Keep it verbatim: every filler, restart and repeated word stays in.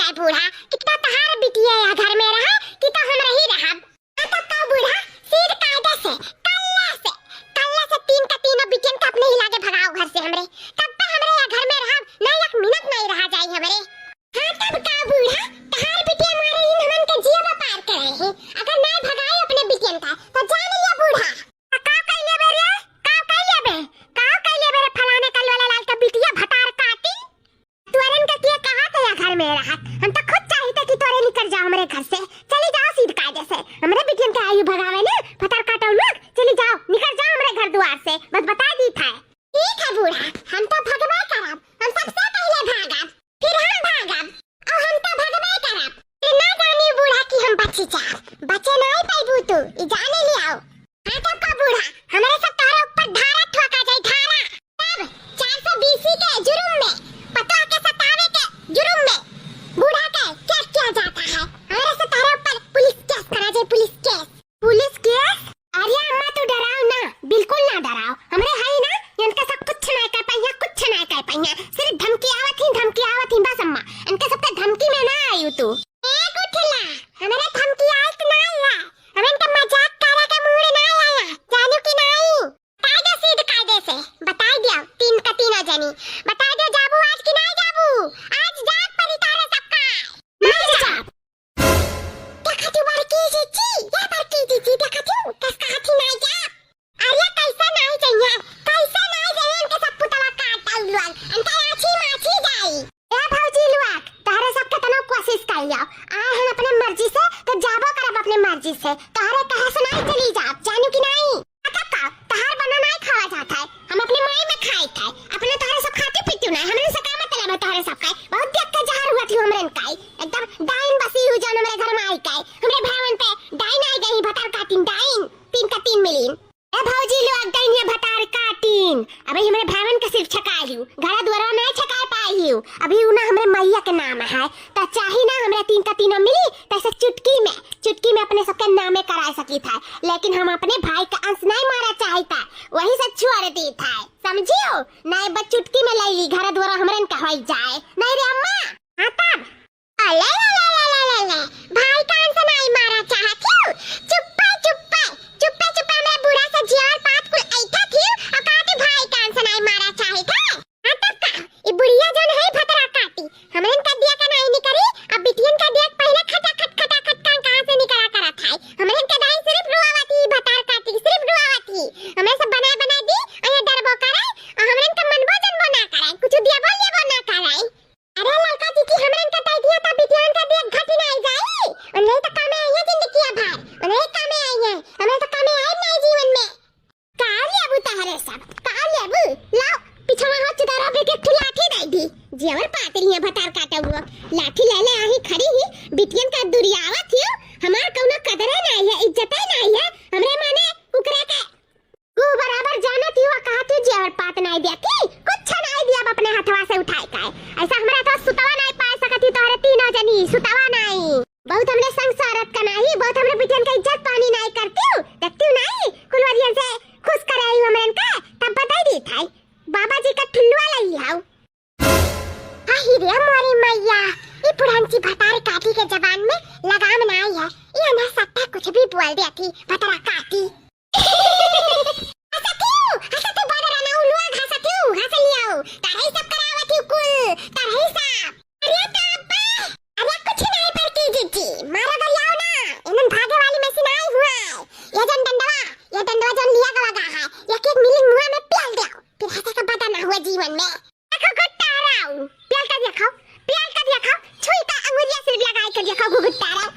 ए बूढ़ा, कि तो तहार बिटिया या घर में रहा, कि तो हम रही रहब। हाँ, तब का बूढ़ा, सीध कायदे से, कल्ला से, कल्ला से तीन का तीनों बिटियन का अपने ही लागे भगाओ घर से हमरे। तब तो हमरे या घर में रहब, ना एक मिनट नहीं रहा जाई हमरे। हाँ, तब का बूढ़ा, तहार बिटिया मारे इन हमन के जिया व्यापार करे हैं। अगर नहीं भगाए अपने बिटियन का, तो जान लिया बूढ़ा। आ, का कइले बे रे? का कइले बे? का कइले बे रे फलाने कल वाला लाल का बिटिया भतार काटी? तुअरन के किया कहा थे या घर में रहत? हम तो खुद चाहित कि तोरे निकर जाओ हमरे घर से। चली जाओ सीध कायदे से। हमरे बिटियन के आयु भगावे ना, भतार काटो लोग। चली जाओ, निकर जाओ हमरे घर दुआर से। बस बता दी था। ठीक है बूढ़ा, हम तो भगबे करब। हम सबसे पहले भागब। फिर हम भागब, और हम तो भगबे करब। फिर ना जानी बूढ़ा कि हम बची चार, बचे नहीं पैबू तू, ई जाने ले आओ। हाँ, तब का बूढ़ा, हमरे सब तोहरे ऊपर धारा ठोका जाई, धारा। तब चार सौ बीसी के जुर्म में, पतोह के सतावे के जुर्म में, बूढ़ा के केस किया जाता है। हमरे सब तोहरे ऊपर पुलिस केस करा जाए, पुलिस केस। पुलिस केस? अरे अम्मा, तू डराओ ना, बिल्कुल ना डराओ। हमरे हई ना, इनके सब कुछ ना कर पाइया, कुछ ना कर पाइया। सिर्फ धमकी आवत ही, धमकी आवत ही, बस अम्मा। इनके सबके धमकी में ना आयु तू। ए गुठला, हमरे धमकी आयत ना आया। हम इनके मजाक करे के मूड ना आया। जानू कि नहीं? कायदे सीध कायदे से बताई दिया, तीन का तीनों जनी। बताई दिया, जाबू आज कि नहीं जाबू? आज जाग परी तारे सबका। नहीं जाब। देखा तू बड़की जीजी, या बड़की जीजी, देखा तू, कस कहा थी नाई जा। अरे कैसे नाई जाइए, कैसे नाई जाइए, इनके सब पुतवा काट डाल लोग, इनका आछी माछी जाई। ए भौजी लोग, तहरे सब केतनो कोशिश कर लिया, आए हैं अपने मर्जी से, तो जाबो करब अपने मर्जी से, तहरे कहे से नाई चली जाब, जानू कि नाई? तब का, तहार बना नाई खावा जात है, हम अपने माई में खाई खाए, अपने तहरे सब खाती पीती नाई, हमरे से का मतलब है तहरे सब खाए, बहुत देख के जहर हुआ थी हमरे काई। एकदम डाइन बसी हु जान हमरे घर में आई काई। हमरे भावन पे डाइन आई गई, भतार काटिन डाइन, तीन का तीन मिलीन। ए भौजी लोग, डाइन ये भतार काटिन। अबे हमरे भावन के सिर छका लियो, घरा द्वारा नहीं छका पाई हियो। अभी उ ना हमरे मैया के नाम है, त चाही ना हमरे तीन का तीनों मिली, त ऐसे चुटकी में, चुटकी में अपने सबके नामे कराए सकी था। लेकिन हम अपने भाई का अंश नहीं मारा चाही था, वही से छोड़ दी था, समझियो? नहीं बस चुटकी में ले ली, घरा द्वारा हमरे न कहवाई जाए। नहीं रे अम्मा। हाँ तब। अले, ले, ले, ले, ले, ले, ले। भाई कान से नाई मारा चाहत हियो। चुप्पे, चुप्पे, चुप्पे, चुप्पे हमरे बूढ़ा से जियार पात कुल ऐठा थियो, और कहते भाई कान से नाई मारा चाहत है। हाँ, तब का? ई बुढ़िया जौन है भतरा काटी। हमरन का दिया का नाई निकरी, अब बिटियन का दिया पहले खटा खट, खटा खट कान कहाँ से निकरा करत है। हमरन का दाई सिर्फ रोआवत ही, भतार काटी, सिर्फ रोआवत ही। हमरे सब बनाए, बनाए दी, और ये डरबो करे, और हमरन का मनबो जनबो ना करे, कुछ दियाबो लेबो ना करे। अरे ललका जीजी, हमरन के दई दिया त बिटियन के देख घटी नाई जाई। उन्हें तो कामे आई है जिंदगी भर, उन्हें कामे आई है, हमरे तो कामे आई नहीं जीवन में। का लेबू तहरे सब, का लेबू? लाओ, पिछवा हो चुदारा बेटे एक ठो लाठी दई दी। जेवर पातरी है भतार काटा हुआ। लाठी ले ले आही खड़ी ही, बिटियन का दुरियावत हियो, हमार कौनो कदरे नाई है, इज्जते नाई है, हमरे माने कुकरे के। तू बराबर जानत ही हुआ, कहा तू जेवर पात नाई दिया थी, कुछ नाई दिया अब अपने हथवा से उठाए का है। ऐसा हमरा तो सुतवा नाई पाए सकत ही तोहरे तीनों जनी, सुतवा नाई। बहुत हमरे संग सारत का नाई, बहुत हमरे बिटियन का इज्जत पानी नाई करती हूँ, देखती हूँ नाई, कुलवरियन से खुश करे आई हमरन का, तब बताई दी थाई। बाबा जी का ठुल्लुआ लई हाउ। अहि रे मोरी मैया, ई पुरंची भतार काटी के जबान में लगाम नाई है। ई अनहसट्टा कुछ भी बोल देती, भतरा काटी। हंसतिउ, हंसतिउ बड़ रना उलुआ हंसतिउ, हंस लियाउ। तरही सब करावत ही कुल, तरही सब। अरे बाबा, अरे कुछ नहीं पर की जीजी, मारो गरियाओ ना। इनन भागे वाली में से नाई हुआ है। ये जन डंडवा, ये डंडवा जन लिया गवा गा है, एक एक मिली मुंह में पियल दियाओ, फिर हंसे का बदा ना हुआ जीवन में। देखो घुट्टाराऊ, पियल का देखो, पियल का देखो, छुई का अंगुरिया सिर लगाई के देखो घुघुट्टाराऊ।